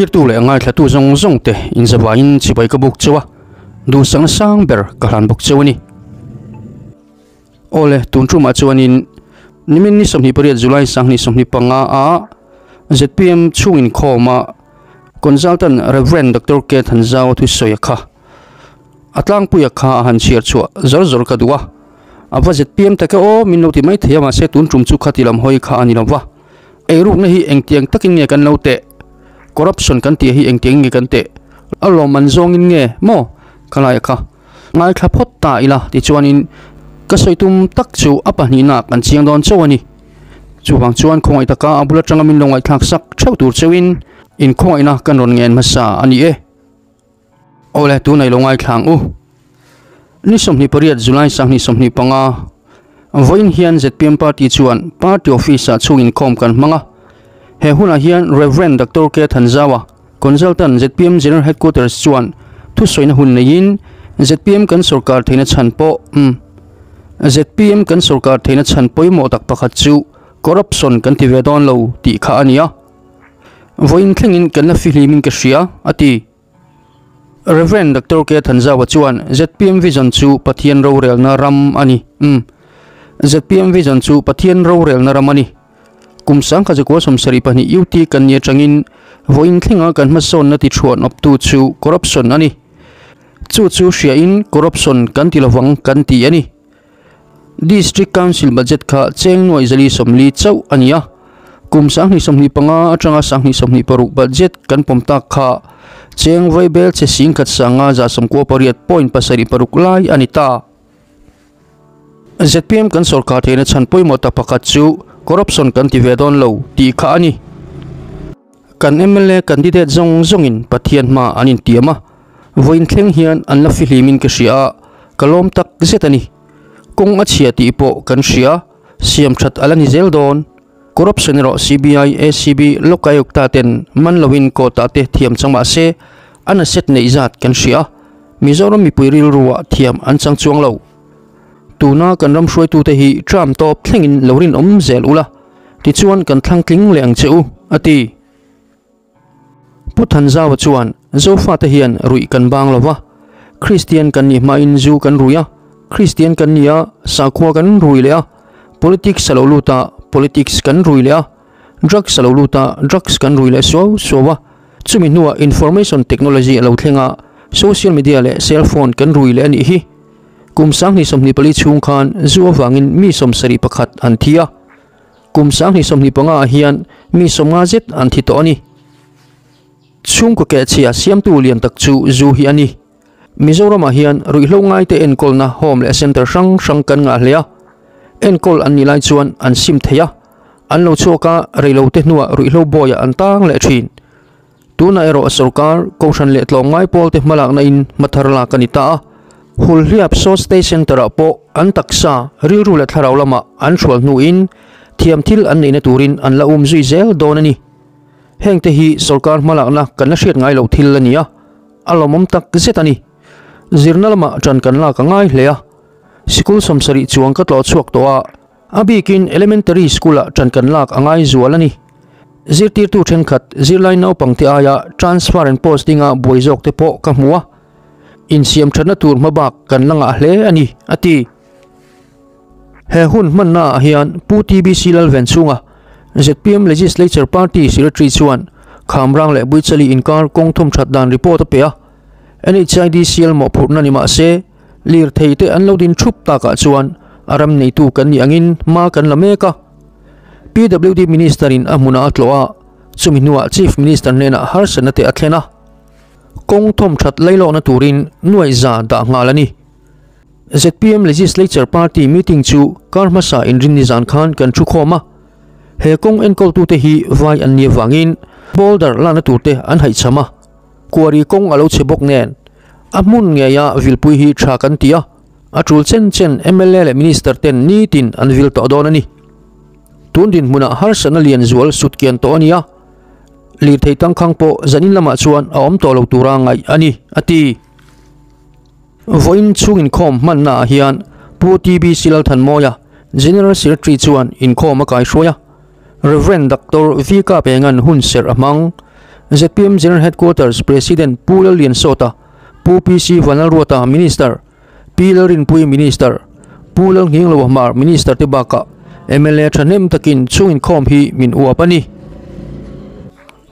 Thlirtu leh ngaithlatu zawng zawng te inzavaiin chibai ka buk cheu a, duhsakna sang ber ka hlan bawk cheu a ni. Awle, tun tumah chuanin nimin ni 28 July 2025 a zpm chhung inkhawma Consultant Rev. Doctor K Thanzau thusawi a kha a tlangpuia kha a han chhiar chhuah zawr zawr ka duh a, a va zpm tak e aw min lo ti mai thei a mahse tun tum chu khati lam hawi kha a ni lo va, eirukna hi engtiang takin nge kan lo teh, corruption kan tih hi engtiang nge kan teh, a lawmman zawngin nge maw ka lai a kha. Ngaithla phawt ta ila tichuanin ka sawi tum tak chu a pahnihna kan chiang dawn chauh a ni. Chuvang chuan khawngaih taka a bul atanga min lo ngaihthlak sak theuh tur cheuhin inkhawngaihna kan rawn ngen hmasa a ni e. Awle tunah i lo ngaithla ang u. Ni 28 July 2025 vawiin hian zpm party chuan party office ah chhung inkhawm kan hmang a. He hunah hian Rev. Doctor K Thanzawa, Consultant zpm General Headquarters chuan thusawina hun neiin zpm kan sorkar theihna chhan pawh umm zpm kan sorkar theihna chhan pawimawh tak pakhat chu corruption kan ti ve dawn lo tih kha a ni a. Vawiin thlengin kan la fihlimin ka hria, a ti. Rev. Doctor K Thanzawa chuan zpm vision chu Pathian rorelna ram a ni. Umm zpm vision chu Pathian rorelna ram a ni. Kum 1972 UT kan ni atangin vawiin thlenga kan hmasawnna ti chhuan awptu chu corruption a ni. Chu chu hriain corruption kan ti lovang kan ti a ni. District Council budget kha cheng nuai zali 40 chauh a ni a. Kum 2025 atanga 2026 budget kan pawm tak kha cheng vaibel che singkhat sanga za 98.76 lai a ni ta. Zpm kan sorkar theihna chhan pawimawh tak pakhat chu corruption kan ti ve dawn lo tih kha a ni. Kan mla candidate zawng zawngin Pathian hma an intiam a, vawiin thleng hian an la fihlimin ka hria a, ka lawm tak zet a ni. Kawng a chhia tih pawh kan hria, siam that a la ni zel dawn. Corruption erawh CBI, ACB, Lokayukta ten man loin court ah te thiam chang mah se an asset neih zat kan hria. Mizoram mipui rilruah thiam an chang chuang lo. Tuna kan ram hruaitute hi tram tawp thlengin lo rinawm zel ula, tichuan kan thlang tling leh ang che u, a ti. Pu Thanzawa chuan, Zofate hian ruih kan bang lo va, Kristian kan nih hmain zu kan rui a, Kristian kan ni a, sakhua kan rui leh a, politics a lo lut a, politics kan rui leh a, drugs a lo lut a, drugs kan rui leh suau suau a, Chumi hnuah information technology a lo thleng a, social media leh cell phone kan rui leh a nih hi. Kum 2024 chhung khan zu avangin mi 71 an thi a, kum 2025 ah hian mi 50 zet an thi tawh a ni. Chhungkaw kehchhia siamtu lian tak chu zu hi a ni. Mizoramah hian ruihhlo ngaite enkawlna home leh center hrang hrang kan ngah hle a, enkawl an nih lai chuan an sim thei a, an lo chhuak a, reilote hnuah ruihhlo bawiah an tang leh thin. Tunah erawh sorkar, kohhran leh tlawmngai pawlte hmalakna in hmathar lak a ni ta a, Hulhliap Source Day Centre-ah pawh an taksa, rilru leh thlarau lamah an hrual hnuin thiam thil an neihna turin an la um zui zel dawn a ni. Hengte hi sorkar hmalakna kan la hriat ngai loh thil a ni a, a lawmawm tak zet a ni. Zirna lamah ṭan kan lak a ngai hle a, sikul 70 chuang ka tlawh chhuak tawh a, A bikin Elementary School-ah ṭan kan lak a ngai zual a ni. Zirtirtu ṭhenkhat zirlai naupangte aia transfer and posting-a buai zawkte pawh ka hmu a, insiam ṭhatna tur hmabak kan la ngah hle a ni, a ti. He hun hmannaah hian Pu TBC Lalvenchhunga, zpm Legislature Party Secretary chuan Khamrang leh Buichali inkar kawng thawm ṭhat dan report a pe a, NHIDCL mawhphurhna ni mah se, Lirthei te an lo din thup takah chuan a ram neitu kan nih angin hma kan la mek a. PWD Minister in a hmunah a tlawh a, chumi hnuah Chief Minister hnenah harsatna te a thlen a. Kawng thawm that lailawhna turin nuaih za dah nghal a ni. Zpm Legislature Party meeting chu kar hmasa inrinni zan khan kan thu khawm a. He kawng enkawltute hi vai an nih avangin boulder lakna turte an haihcham a. Kuari kawng a lo chhe bawk nen a hmun ngeia vilpui hi tha kan ti a, a tul chen chen mla leh minister ten nitin an vil tawh dawn a ni. Tun dinhmunah harsatna lian zual sut kian tawh a ni a, lirthei tangkhang pawh zanin lamah chuan a awm tawh lo tura ngaih a ni, a ti. Vawiin chhung inkhawm hmannaah hian Pu TBC Lalthanmawia, General Secretary chuan inkhawm a kaihruai a, Rev. Doctor VK Pengan hun serh a hmang. Zpm General Headquarters President Pu Lalliansawta, Pu PC Vanlalruata, Minister, Pi Lalrinpuii, Minister, Pu Lalnghingloa Hmar, Minister te bakah mla thahnem takin chhung inkhawm hi min uap a ni.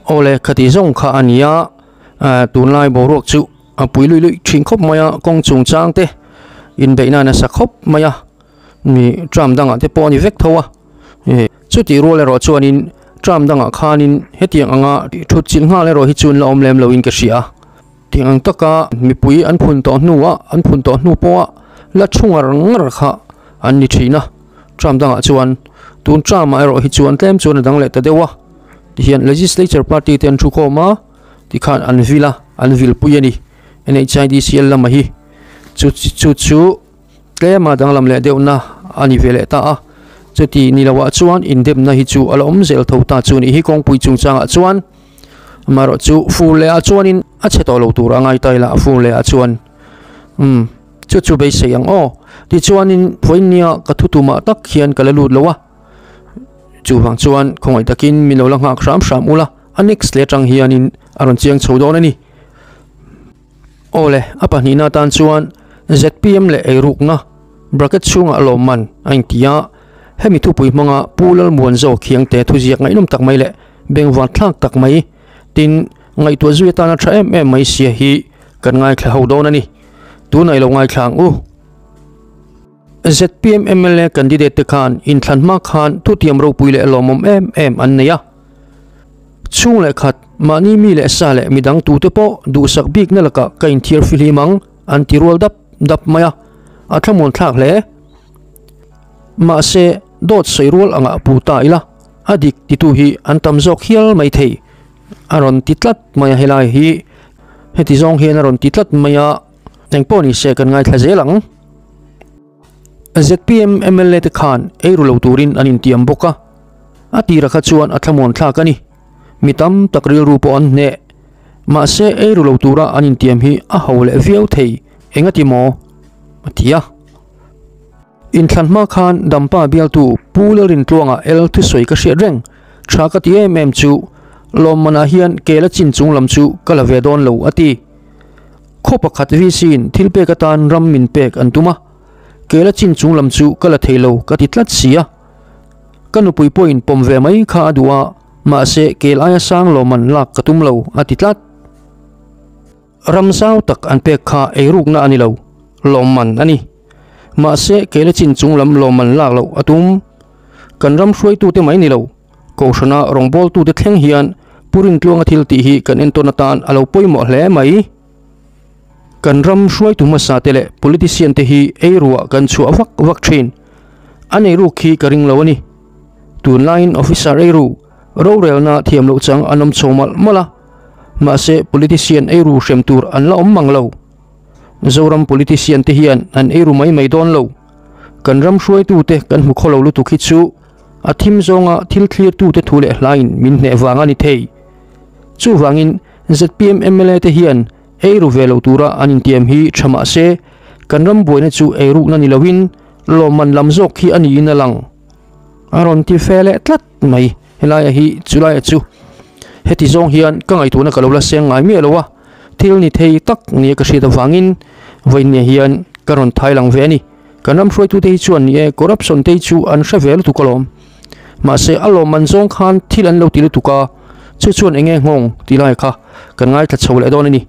Awle, khati zawng kha a ni a, tunlai boruak chu a pui lui lui thin khawp mai a, kawng chungchang te inbeihna nasa khawp mai a, mi tram dangah te pawh a ni vek tho a. Chutih rual erawh chuanin tram dangah khanin hetiang anga thut chilh nghal erawh hi chu an la awm lem loin ka hria. Tiang ang taka mipui an phun tawh hnuah an phun tawh hnu pawha la thu ngar ngar kha an ni thin a. Tram dangah chuan tun tramah erawh hi chuan tlem chuan a dang leh ta deuh a. Tihian Legislature party te an thu khawm a tikhan an vil a an vilpui a ni. NHIDCL lamah hi chu chu chu. Tlema danglam leh deuhna a ni ve leh ta a, chuti ni loah chuan indemna hi chu a la awm zel tho ta chu nih hi kawngpui chungchangah chuan amaherawh chu fur leh ah chuanin a chhe tawh lo tur a ngai ta ila a fur leh ah chuan umm chu chu beisei ang aw tichuanin vawinia ka thu tumah tak hian ka la lut lo a chuvang chuan khawngaih takin min lo la nghak hram hram ula a next leh atang hianin a rawn chiang chho dawn a ni. Awle, a pahnihna atan chuan zpm leh eirukna bracket chhungah lawmman a inti a, hemi thupui hmanga Pu Lalmuanzo Khiangte thuziak ngaihnawm tak mai leh bengvar thlak tak mai tin ngaihtuah zui atana tha em em mai sia hi kan ngaithla ho dawn a ni. Tunah i lo ngaithla ang u. Zpm mla candidate te khan inthlan hma khan thutiam ropui leh lawmawm em em an nei a. Chhung leh khat, mahni mi leh sa leh midang tute pawh duhsak bikna lakah ka inthiar fihlim ang, an ti rual dap dap mai a, a thlamuan thlak hle. Mahse, dawt sawi rual angah pu ta ila, a dik titu hi an tam zawk hial mai thei, a rawn ti tlat mai a, helai hi heti zawng hian a rawn ti tlat mai a, engpawh ni se kan ngaithla zel ang. Zpm mla te khan eiru lo turin an intiam bawk a, a tira kha chuan a thlamuan thlak a ni. Mi tam tak rilru pawh an hneh. Mahse eiru lo tura an intiam hi a ho leh viau thei, engati maw? a ti a. Inthlan hma khan Dampa bialtu Pu Lalrintluanga el thusawi ka hriat reng tha ka ti em em chu lawmmanah hian kela chin chung lam chu ka la ve dawn lo a ti. Khaw pakhat VC in thil pek atan ram min pek an tum a, kela chin chung lam chu ka la thei lo ka ti tlat si a. Ka nupui pawhin pawm ve mai kha a duh a, mahse kel aia sang lawmman lak ka tum lo a ti tlat. Ram zau tak an pek kha eirukna a ni lo, lawmman a ni. Mahse kela chin chung lam lawmman lak loh a tum. Kan ram hruaitute mai ni lo. Kohhrana rawngbawltute thleng hian Pu Rintluanga thil tih hi kan entawn atan a lo pawimawh hle mai. Kan ram hruaitu hmasa te leh politician te hi eiruah kan chhuah vak vak thin. An eiruk hi ka ring lo a ni. Tunlaiin officer eiru, rorelna thiam loh chang an awm chho malh malh a. Mahse politician eiru hrem tur an la awm mang lo. Zoram politician te hian an eiru mai mai dawn lo. Kan ram hruaitute kan hmu khaw lo lutuk hi chu A thim zawnga thil thlirtute thu leh hlain min hneh vang a ni thei. Chuvangin zpm mla te hian eiru ve lo tura an intiam hi tha mah se, kan ram buaina chu eirukna ni loin lawmman lam zawk hi a niin a lang. A rawn ti fe leh tlat mai helaia hi chulaia chu. Heti zawng hian ka ngaihtuahna ka lo la seng ngai miah lo a, thil ni thei tak nia ka hriat avangin vawiinniah hian ka rawn thai lang ve a ni. Kan ram hruaitute hi chuan ni e, corruption te hi chu an hre ve lutuk alawm. Mahse a lawmman zawng khan thil an lo ti lutuk a, chu chuan eng nge nghawng tih lai kha kan ngaithla chho leh dawn a ni.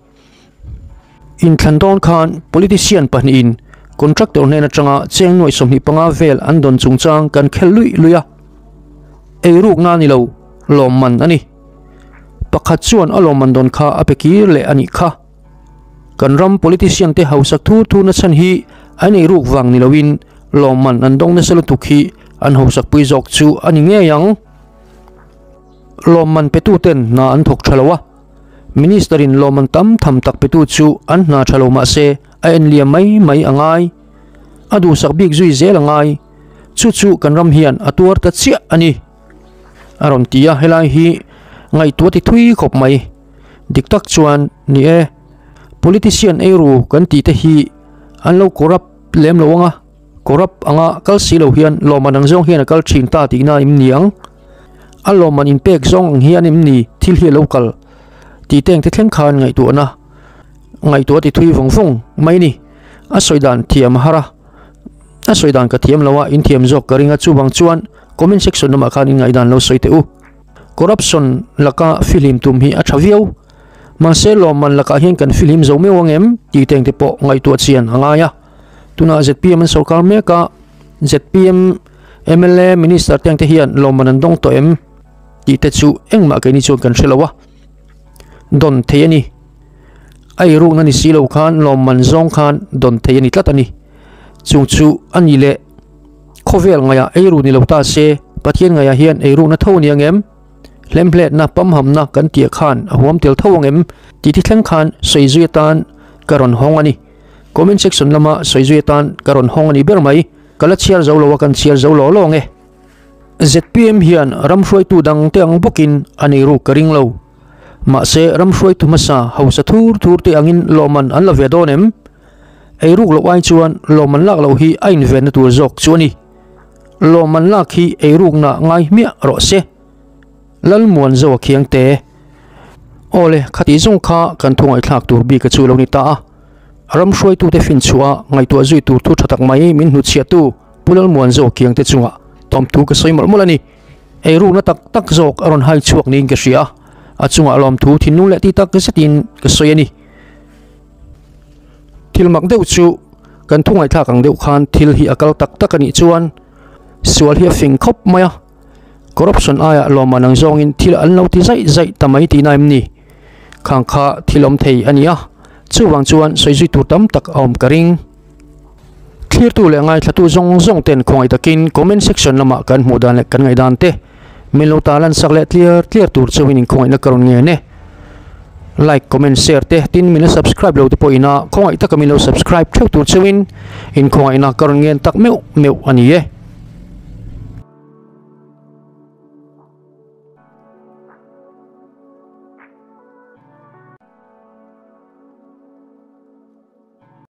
Inthlan dawn khan politician pahnihin contractor hnen atanga cheng nuaih 25 vel an dawn chungchang kan khel luih luih a. Eirukna a ni lo, lawmman a ni. Pakhat chuan a lawmman dawn kha a pe kir leh a nih kha. Kan ram politician te hausak thu thu na chhan hi an ei ruk vang ni loin lawmman an dawng nasa lutuk hi an hausak pui zawk chu a ni ngei ang. Lawmman petu ten hna an thawk tha lo a, Minister in lawmman tam tham tak petu chu an hna tha lo mahse a en liam mai mai a ngai. A duhsak bik zui zel a ngai. Chu chu kan ram hian a tuar ta chiah a ni. A rawn ti a, helai hi ngaihtuah ti thui khawp mai. Dik tak chuan ni e, politician eiru kan tih te hi an lo corrupt lem lo ang a, corrupt anga kal si lo hian lawmman ang zawng hian a kal thin ta tihna em ni ang? A lawmman inpek zawng ang hian em ni thil hi a lo kal? Tih teng te thleng khan ngaihtuahna ngaihtuah ti thui vawng vawng mai ni. A sawi dan thiam a har a, a sawi dan ka thiam lo a, in thiam zawk ka ring a, chuvang chuan comment section lamah khan in ngaihdan lo sawi teh u. Corruption laka fihlim tum hi a tha viau, mahse lawmman lakah hian kan fihlim zo meuh ang em tih teng te pawh ngaihtuah chian a ngai a. Tunah zpm an sorkar mek a, zpm mla minister teng te hian lawmman an dawng tawh em tih te chu engmah keini chuan kan hre lo a, dawn thei a ni. A eirukna ni si lo khan lawmman zawng khan dawn thei a ni tlat a ni. Chung chu a ni leh khawvel ngaihah eiru ni lo ta se, Pathian ngaihah hian eirukna tho a ni ang em? Hlemhletna, pamhamna kan tih khan a huam tel tho ang em? Tih thi thleng khan sawi zui atan ka rawn hawng a ni. Comment section lama sawi zui atan ka rawn hawng a ni ber mai. Ka la chhiar zo lo a, kan chhiar zo law law ang e. Zpm hian ram hruaitu dang te ang bawkin an eiruk ka ring lo. Mahse ram hruaitu hmasa hausa thur thur te angin lawmman an la ve dawn em? Eiruk loh ai chuan lawmman lak loh hi a invenna tur zawk chu a ni. Lawmman lak hi eirukna ngai hmiah rawh se. Lalmuanzoa Khiangte. Awle, khatih zawng kha kan thu ngaihthlak tur bik a chu lo ni ta a. Ram hruaitute finchhuah a ngaihtuah zui tur thu tha tak mai min hnutchhiahtu Pu Lalmuanzoa Khiangte chungah tawmthu ka sawi mawlh mawlh a ni. Eirukna tak tak zawk a rawn hai chhuak niin ka hria a, a chungah lawmthu thinlung leh ti tak zetin ka sawi a ni. Thil mak deuh chu kan thu ngaihthlak ang deuh khan thil hi a kal tak tak a nih chuan sual hi a fing khawp mai a, corruption aia lawmman ang zawngin thil an lo ti zaih zaih ta mai tihna em ni? Khang kha thil awm thei a ni a, chuvang chuan sawi zui tur tam tak a awm ka ring. Thlirtu leh ngaithlatu zawng zawng ten khawngaih takin comment section lamah kan hmuh dan leh kan ngaihdan te min lo ta lan sak leh tliar tliar tur chauhin inkhawngaihna ka rawn ngen e. Like, comment, share te tin min la subscribe lo te pawh ina khawngaih taka min lo subscribe theuh tur chauhin inkhawngaihna ka rawn ngen tak meuh meuh a ni e.